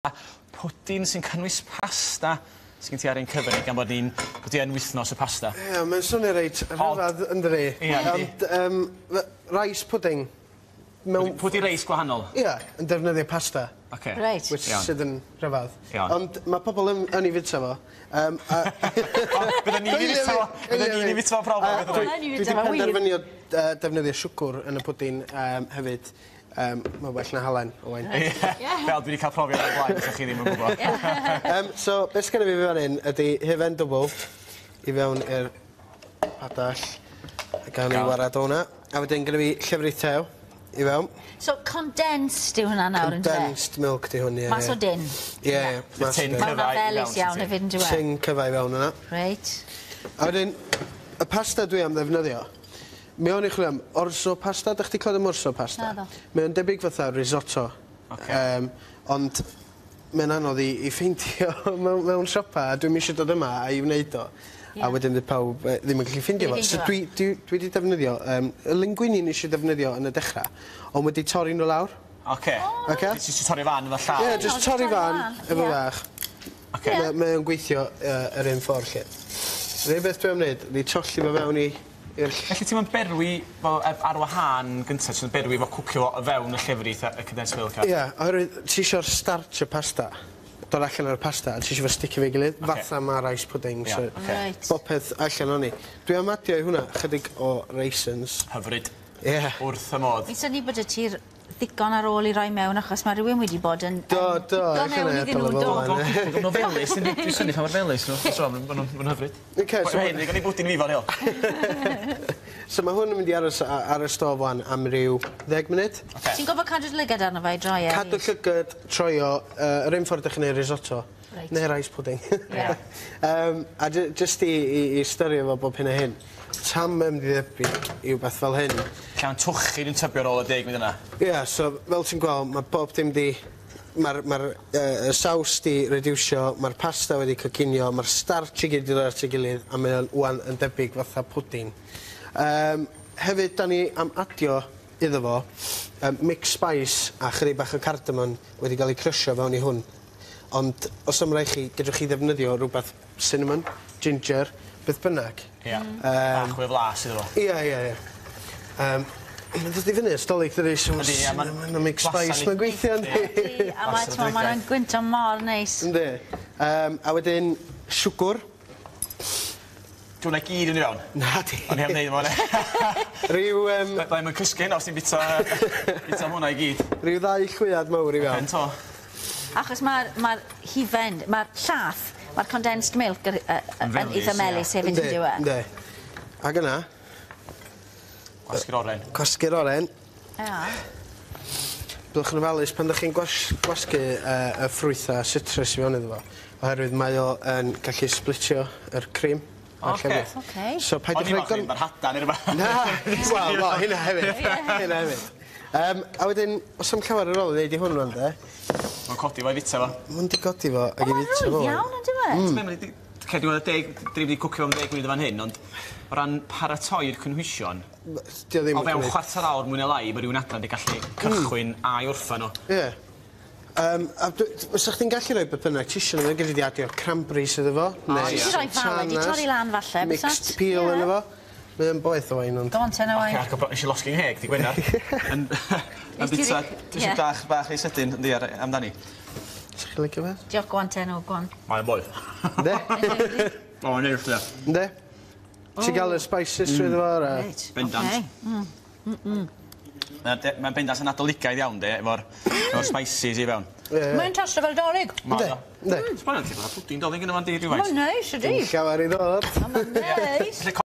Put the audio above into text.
Pwdin sy'n cynnwys pasta sy gen ti ar ein cyfer ni gan bod ni'n bod hi yn wythnos y pasta. Ie mae'n swnio reit rhyfadd yndydi? Ie yndi. Ond yym rice pudding mewn... Pwdi reis gwahanol? Ie yn defnyddio pasta. Oce. Reit. Which Iawn. sydd yn rhyfadd. Iawn. Ond ma' pobol yn yn 'i fita fo yym a... Bydden ni'n 'i fita fo bydden ni'n 'i fita fo problem beth bynnag. Dwi Dwi 'di penderfynu defnyddio siwgr yn y pwdin hefyd. Mae'n well na halen, Owain. Ie. Fel dwi 'di ca'l profiad o'r blaen os 'ych chi ddim yn gwbo. So be' sgenna fi fan 'yn ydi hufen dwbwl i fewn i'r padall a gawn ni warad o wnna. A wedyn gynna fi llefrith tew i fewn. So condensed yw hwnna nawr yndyfe? Condensed milk 'di hwn ie ie. Mas o dyn. Ie ie. Mas o Tin dyn. Ma' cyfa hwnna i fewn felys iawn hefyd on'd yw e? Tin cyfa i fewn yna. Reit. A wedyn y pasta dwi am ddefnyddio Mi o'n i chwilio am orzo pasta 'dach chdi clywed am orzo pasta? Naddo. Mae o'n debyg fatha risotto. Oce. Ond mae'n anodd i ffeindio mewn mewn siopa a dwi'm isio dod yma a i wneud o. Ie. A wedyn fydd pawb ddim yn gallu ffindio fo. So dwi dwi dwi 'di defnyddio y linguine nesh i defnyddio yn y dechra ond wedi torri n'w lawr. Oce. O reit. Oce? Ti jyst torri fan efo llaw? Ie jyst torri fan efo fach. Oce. Mae o'n gweithio yr un ffor 'lly. Yr unig beth dwi am neud ydi tollti fo fewn i i'r Felly ti'm yn berwi fo ar wahân gynta ti'n berwi fo cwcio fo o fewn y llefrith a y condensed milk a... Ie oherwydd ti isio'r starch y pasta dod allan o'r pasta a ti isio fo sticio efo'i gilydd. Oce. Fatha ma' rice pudding so... Ia oce. Reit. Popeth allan o'n 'i. Dwi am adio i hwnna chydig o raisins. Hyfryd. Ie. Wrth 'y modd. Mi synnu bod 'dy ti'r ddigon ar ôl i roi mewn achos ma' rywun wedi bod yn... Do do Do mewn iddyn nhw do. Do ma' felys yndi? Dwi'n synnu pa mor felys n'w. So ma' nw'n ma' nw'n hyfryd. Oce so... Hei ddigon i bwdin fi fory. So ma' hwn yn mynd i aros ar y stof ŵan am ryw ddeg munud. Oce. Ti'n gorfod cadw dy lygad arno fe i droi e? Cadw llygad, troi o yr un ffordd 'dych chi'n neud risotto. Reit. Ne' rice pudding. Ie. A jyst i styrio fo bob hyn a hyn. Tan mae mynd i debyg i wbath fel hyn. Llawn twchu dwi'n tybio ar ôl y deg munud yna. Ie so fel ti'n gweld ma' bob dim 'di ma'r ma'r y saws 'di rediwsio ma'r pasta wedi coginio ma'r starch i gyd 'di dod at ei gilydd a mae o'n ŵan yn debyg fatha pwdin. Hefyd 'dan ni am adio iddo fo mixed spice a chydig bach o cardamon wedi ga'l 'u crysio fewn i hwn. Ond os am rai chi gedrwch chi ddefnyddio rwbath cinnamon, ginger, beth bynnag. Ia. Bach fwy o flas iddo fo. Ia ia ia. Ma'n dod i fyny at 'Dolig dydi so Yndi a ma'n cinnamon a mixed spice ma'n gweithio yndi? Ydi a ma' t'mo' ma' wnna'n gwynto mor neis. Yndi. A wedyn siwgr. 'Di wnna i gyd yn i fewn? Nadi. O'n i am neud fo Ryw yym... Byddai'm yn cysgu heno os ti'n bita bita hwnna i gyd. Ryw ddau llwyad mawr i fewn. Pen to. Achos ma'r ma'r hufen ma'r llath ma'r condensed milk yr yn eitha melys hefyd on'd yw e? Yndi. Ag yna Gwasgu'r oren. Gwasgu'r oren. Ia. Byddwch yn ofalus pan 'dach chi'n gwasgu y ffrwytha citrus i fewn iddo fo oherwydd mae o yn gallu splitio yr cream. Oce. Oce. So paidiwch O'n i'n rhoi me'wl chdi ma'r hada ne' rwbath. Na! Wel wel hynna hefyd. Hynna hefyd. A wedyn o's 'am llawer ar ôl i neud i hwn rŵan 'de. Ma'n codi fo i fita fo. Mond i godi fo ag i fita fo. O ma'n rwydd iawn on'd yw e? T'me' ma' 'di oce dwi me'wl deg 'dyn ni wedi cwcio am ddeg munud yn fan hyn ond o ran paratoi'r cynhwysion 'Di o ddim o fewn chwarter awr mwy ne' lai ma' rywun adra 'di gallu cychwyn a i orffan o. Ie. A fysa chdi'n gallu roi be' bynnag ti isio yno fo gelli di adio cranberries iddo fo neu Ti 'di roi fala 'di torri lan falle bysat? Mixed peel yno fo. Mae o'n boeth o wain ond... Go on ten Owain. Oce agor nesh i losgi'n ngheg dy' Gwener. Yn yn bita jyst bach bach rhy sydyn yndi ar amdani. Sa chi licio fe? Diolch go on ten o go on. Mae o'n boeth. Yndi? O mae'n neis de. Yndi? Ti ga'l y spices trwyddo fo a... Reit. Bendant. Oce. Mae'n bendant yn Nadoligaidd iawn de efo'r efo'r spices i fewn. Ie ie. Mae'n tasto fel 'Dolig. Mae o. Yndi. Yndi. Sbona ti fatha pwdin 'Dolig yno fo yndi rywfaint? Mae'n neis ydi? Dim llawer i ddod. O ma'n neis. Felly